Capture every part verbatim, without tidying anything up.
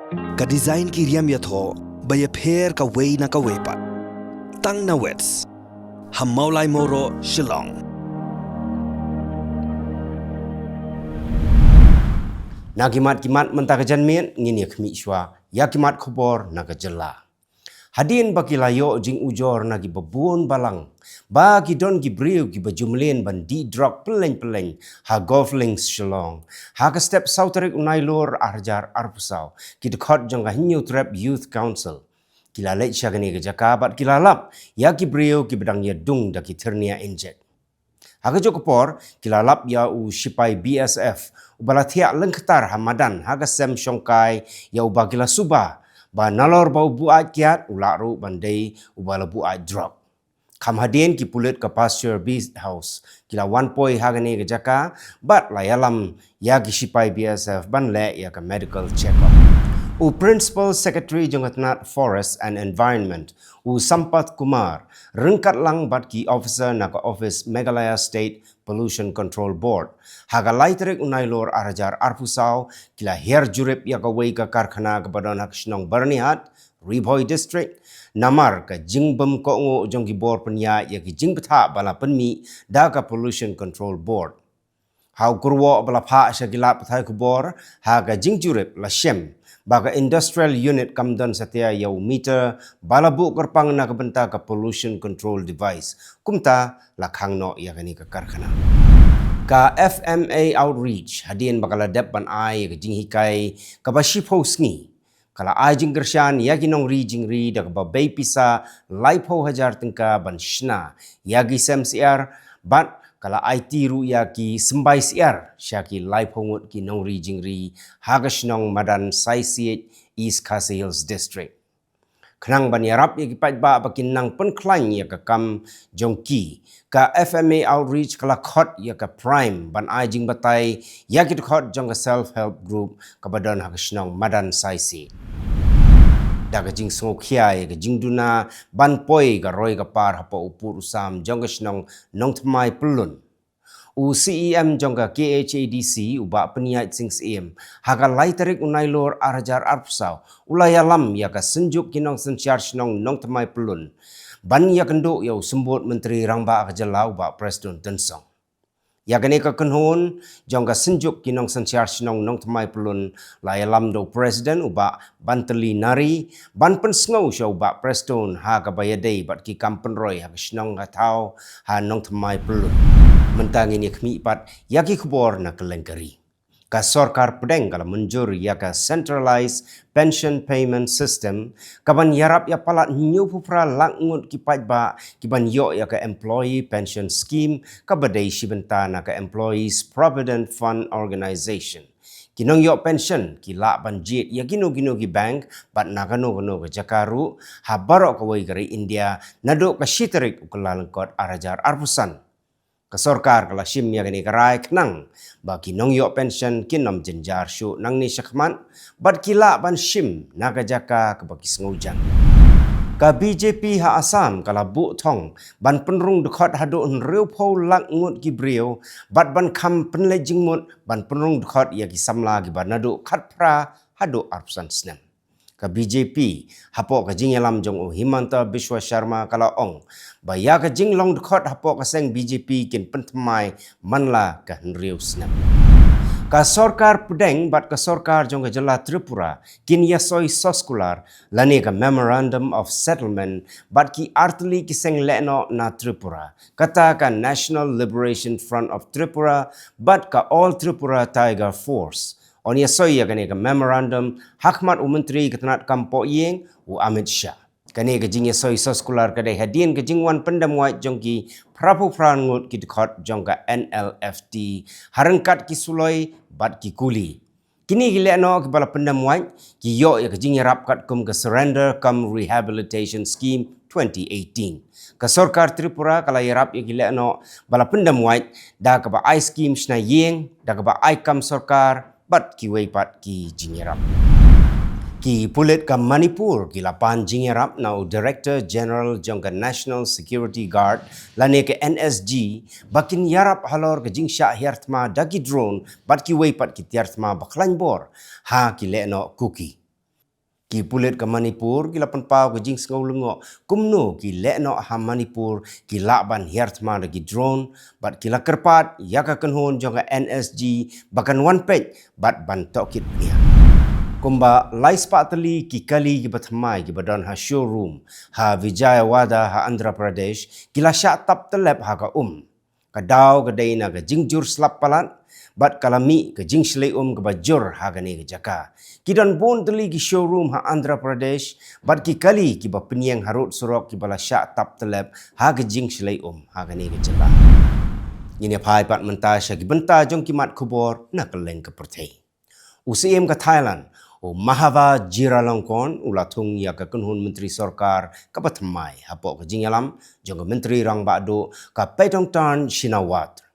Ka design ki riam ïathoh ba ïapher kawei na kawei pat. Tang na Wits ha Mawlai Mawroh, Shillong. Na ki mat ki mat mynta ka janmiet ngin ïa khmih shuwa ïa ki mat khubor na ka jylla. Hadien ba ki la ïoh jingujor na ki babun balang ba ki don ki briew ki ba ju mlien ban dih drok pyllein pyllein ha Golf Links Shillong, ha ka step saw tarik u Nailur ar hajar arphew saw, ki dkhot jong ka Hynñiewtrep Youth Council ki la leit sha kane ka jaka bad ki la lap ïa ki briew ki ba dang ïadung da ki thyrnia injek. Ha kajuh ka por ki la lap ïa u sipai B S F uba la thiah lyngktar ha madan ha ka sem shongkai ïa uba ki la suba ba nalor ba u buaid kiad u lah ruh ban dei uba la buaid drok. Kham hadien ki pulit ka Pasture Beast House ki la wan poi ha kane ka jaka bad la ïalam ïa ki sipai B S F ban leh ïa ka medical check-up. U Principal Secretary jong ka tnat Forest and Environment, u Sampath Kumar, ryngkat lang bad ki officer na ka office Meghalaya State Pollution Control Board, ha ka lai tarik u Nailur ar hajar arphew saw, ki la hiar jurip ïa kawei ka karkhana kaba don ha ka shnong Byrnihat, Ri Bhoi District, namar ka jingbym kohnguh jong ki bor pynïaid ïa ki jingbthah ba la pynmih da ka Pollution Control Board. Ha u kyrwoh ba la phah sha ki lad pathai khubor, ha ka jingjurip la shem ba ka industrial unit kam don satia ïa u meter ba la buh kyrpang na ka bynta ka pollution control device. Kumta la khang noh ïa kane ka karkhana. Ka F M A Outreach hadien ba ka la dep ban ai ïa ka jinghikai kaba shiphew sngi, ka la ai jingkyrshan ïa ki nongri jingri da kaba bei pisa laiphew hajar tyngka ban shna ïa ki sem syiar bad ka la aiti ruh ïa ki symbai syiar sha ki laiphew ngut ki nongri jingri ha ka shnong madan Saisiej, East Khasi Hills District. Khnang ban ïarap ïa ki paidbah ba kin nang pynkhlaiñ ïa ka kam jong ki, ka F M A Outreach ka la khot ïa ka Prime ban ai jingbatai ïa ki dkhot jong ka self help group kaba don ha ka shnong madan Saisiej, da ka jingsngewkhia ïa ka jingduna ban poi ka roi ka par hapoh u pud u sam jong ka shnong Nongthymmai Pyllun. U C E M jong ka K H A D C, u Bah Pynïaid Sing Syiem, ha ka lai tarik u Nailur ar hajar arphew saw, u la ïalam ïa ka Synjuk ki Nongsynshar Shnong Nongthymmai Pyllun ban ïakynduh ïa u Symbud Myntri Rangbah ka jylla, u Bah Prestone Tynsong. Ïa kane ka kynhun jong ka Synjuk ki Nongsynshar Shnong Nongthymmai Pyllun la ïalam da u President, u Bah Bantylli Nari, ban pynsngew sha u Bah Prestone ha kaba ïadei bad ki kam pynroi ha ka shnong ka thaw ha Nongthymmai Pyllun. Mynta ngin ïa khmih pat ïa ki khubor na kylleng ka ri. Ka sorkar pdeng ka la mynjur ïa ka Centralized Pension Payment System, kaban ïarap ïa palat hynñiewphew phra lak ngut ki paidbah kiban ïoh ïa ka Employee Pension Scheme, kaba dei shi bynta na ka Employees Provident Fund Organization. Ki nongïoh pension ki lah ban jied ïa kino kino ki bank bad na kano kano ka jaka ruh ha baroh kawei ka ri India, naduh ka shi tarik u Kyllalyngkot ar hajar arphew san. Ka sorkar ka la shim ïa kane ka rai khnang ba ki nongïoh pension kin ym jynjar shuh nangne shakhmat bad ki lah ban shim na ka jaka kaba ki sngewjan. Ka B J P ha Assam ka la buh thong ban pynrung dkhot haduh hynriewphew lak ngut ki briew bad ban kham pynleit jingmut ban pynrung dkhot ïa ki samla kiba naduh khatphra haduh arphew san snem. Ka B J P hapoh ka jingïalam jong u Himanta Biswa Sharma ka la ong ba ïa ka jinglong dkhot hapoh ka seng B J P kin pynthymmai man la ka hynriew snem. Ka sorkar pdeng bad ka sorkar jong ka jylla Tripura kin ïasoi soskular lane ka Memorandum of Settlement bad ki artylli ki seng lehnoh na Tripura, kata ka National Liberation Front of Tripura bad ka All Tripura Tiger Force. Yn ïasoi ïa kane ka memorandum hakhmat u Myntri ka tnat kam poh ïing, u Amit Shah. Kane ka jingïasoi soskular ka dei hadien ka jingwan pyndem wait jong ki phraphew phra ngut ki dkhot jong ka N L F T, ha ryngkat ki suloi bad ki kuli. Kine ki lehnoh kiba la pyndem wait ki ïoh ïa ka jingïarap katkum ka Surrender cum Rehabilitation Scheme twenty eighteen. Ka sorkar Tripura ka la ïarap ïa ki lehnoh ba la pyndem wait da kaba ai skim shna ïing, da kaba ai kam sorkar bad kiwei pat ki jingïarap. Ki pulit ka Manipur ki la pan jingïarap na u Director General jong ka National Security Guard lane ka N S G ba kin ïarap halor ka jingshah hiar thma da ki drone bad kiwei pat ki tiar thma ba khlaiñ bor ha ki lehnoh Kuki. Ki pulit ka Manipur ki la pynpaw ka jingsngew lyngngoh kumno ki lehnoh ha Manipur ki lah ban hiar thma da ki drone, bad ki la kyrpad ïa ka kynhun jong ka N S G ba kan wan peit bad ban tohkit bniat. Kumba lai spah tylli ki kali kiba thymmai kiba don ha showroom ha Vijayawada ha Andhra Pradesh ki la shah tap tyllep ha ka um. Ka daw ka dei na ka jingjur slap palat bad ka la mih ka jingshlei um kaba jur ha kane ka jaka. Ki don bun tylli ki showroom ha Andhra Pradesh bad ki kali kiba pynïeng harud surok kiba la shah tap tyllep ha ka jingshlei um ha kane ka jaka. Ngin ïa phai pat mynta sha ki bynta jong ki mat khubor na kylleng ka pyrthei. U Syiem ka Thailand, u Mahathir Vajiralongkorn, u la thung ïa ka kynhun myntri sorkar kaba thymmai hapoh ka jingïalam jong ka Myntri Rangbah Duh ka Paetongtarn Shinawatra.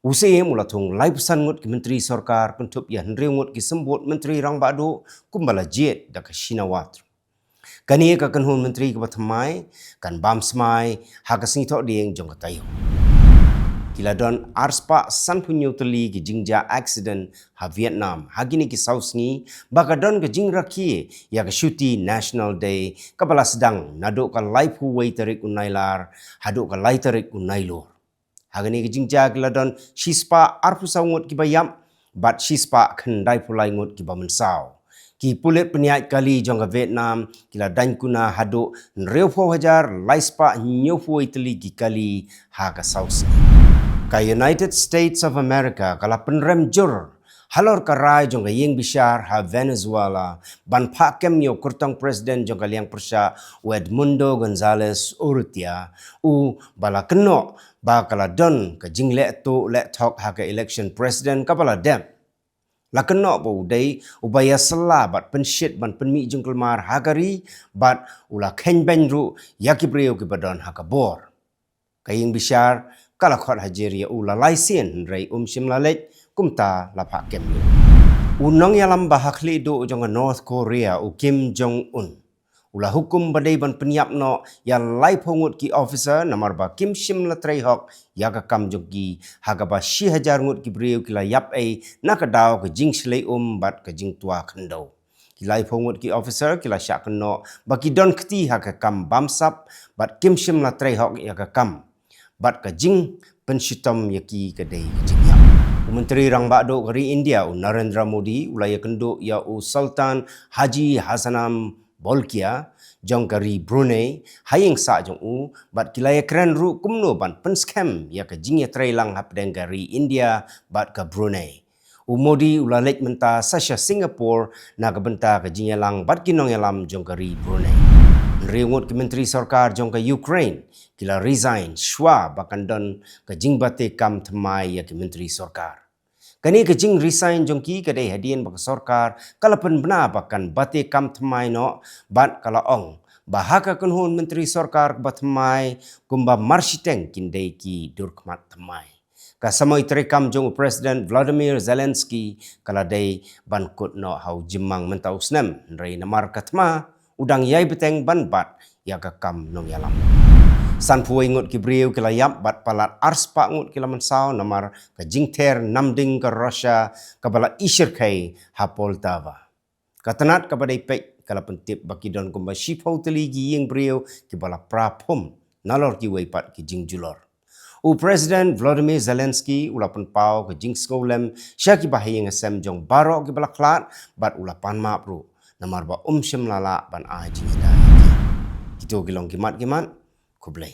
U Syiem u la thung laiphew san ngut ki myntri sorkar, kynthup ïa hynriew ngut ki symbud myntri rangbah duh kumba la jied da ka Shinawatra. Kane ka kynhun myntri kaba thymmai kan bam smai ha ka sngi Thohdieng jong ka taïew. Ki la don arspah sanphew hynñiew tylli ki jingjia accident ha Vietnam ha kine ki saw sngi, ba ka don ka jingrakhe ïa ka shuti National Day kaba la sdang naduh ka laiphew wei tarik u Nailar haduh ka lai tarik u Nailur. Ha kane ka jingjia ki la don shispah arphew saw ngut kiba ïap bad shispah khyndaiphew lai ngut kiba mynsaw. Ki pulit pynïaid kali jong ka Vietnam ki la daiñ kuna haduh hynriewphew hajar laispah hynñiewphew wei tylli ki kali ha ka saw sngi. Ka United States of America ka la pynrem jur halor ka rai jong ka ïing bishar ha Venezuela ban phah kem ïa u kyrtong president jong ka liang pyrshah, u Edmundo Gonzalez Urrutia, u ba la kynnoh ba ka la don ka jingleh tuh leh thok ha ka election president kaba la dep. La kynnoh ba u dei uba ïasylla bad pynshit ban pynmih jingkulmar ha ka ri, bad u la kheiñ beiñ ruh ïa ki briew kiba don ha ka bor. Ka ïing bishar ka la khot hajir ïa u la lai sien, hynrei um shym la leit, kumta la phah kem ïa u. U nongïalam ba ha khlieh duh jong ka North Korea, u Kim Jong Un, u la hukum ba dei ban pynïap noh ïa laiphew ngut ki officer namar ba kim shym la trei hok ïa ka kam jong ki, ha kaba shi hajar ngut ki briew ki la ïap ei na ka daw ka jingshlei um bad ka jingtwa khyndew. Ki laiphew ngut ki officer ki la shah kynnoh ba ki don kti ha ka kam bamsap bad kim shym la trei hok ïa ka kam, bad ka jingpynshitom ïa ki ka dei ka jingïap. U Myntri Rangbah Duh ka ri India, u Narendra Modi, u la ïakynduh ïa u Sultan Haji Hassanal Bolkiah jong ka ri Brunei ha ïing sah jong u, bad ki la ïakren ruh kumno ban pynskhem ïa ka jingïatreilang hapdeng ka ri India bad ka Brunei. U Modi u la leit mynta sa sha Singapore na ka bynta ka jingïalang bad ki nongïalam jong ka ri Brunei. Hynriew ngut ki myntri sorkar jong ka Ukraine ki la resign shwa ba kan don ka jingbate kam thymmai ïa ki myntri sorkar. Kane ka jingresign jong ki ka dei hadien ba ka sorkar ka la pynbna ba kan bate kam thymmai noh, bad ka la ong ba ha ka kynhun myntri sorkar kaba thymmai kumba marshiteng kin dei ki durkhmat thymmai. Ka samoi treikam jong u President Volodymyr Zelensky ka la dei ban kut noh ha u Jymmang mynta u snem, hynrei namar ka thma u dang ïai bteng ban bat ïa ka kam nongïalam. Sanphew wei ngut ki briew ki la ïap bad palat arspah ngut ki la mynsaw namar ka jingther namding ka Russia kaba la ishyrkhei ha Poltava. Ka tnat kaba dei peit ka la pyntip ba ki don kumba shiphew tylli ki ïing briew kiba la pra phum, nalor kiwei pat ki jingjulor. U President Volodymyr Zelensky u la pynpaw ka jingsngewlem sha kiba ha ïing ha sem jong baroh kiba la khlad, bad u la pan map ruh namar ba um shym la lah ban ai jingïada ïa ki. Kito ki long ki mat ki mat. Khublei.